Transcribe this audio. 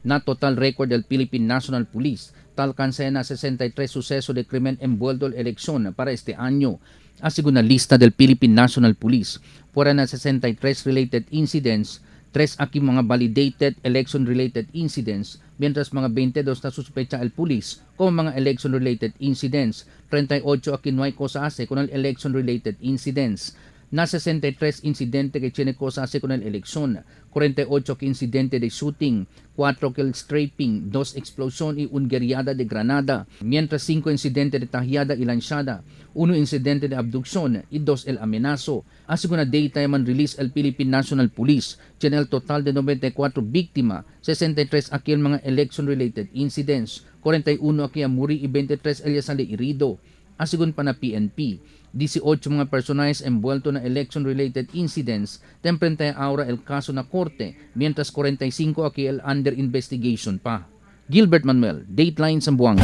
Na total record del Philippine National Police, tal na 63 suceso de crimen envuelto la elección para este año. Así una lista del Philippine National Police, fuera na 63 related incidents, 3 aquí mga validated election-related incidents, mientras mga 22 na suspecha el police como mga election-related incidents, 38 aquí no hay cosa hace con el election-related incidents. Na 63 incidente que tiene cosa hace con el elección, 48 que incidente de shooting, 4 que el strafing, 2 explosión y un guerrillada de granada, mientras 5 incidente de tahyada y lanzada, 1 incidente de abducción y 2 el amenazo. Así una data man release el Philippine National Police, tiene el total de 94 víctima, 63 aquí el mga election-related incidents, 41 aquí ang muri y 23 el sali irido. Asigun pa na PNP, 18 mga personajes envuelto na election-related incidents, temprente ahora el caso na korte, mientras 45 aquí el under investigation pa. Gilbert Manuel, Dateline Zamboanga.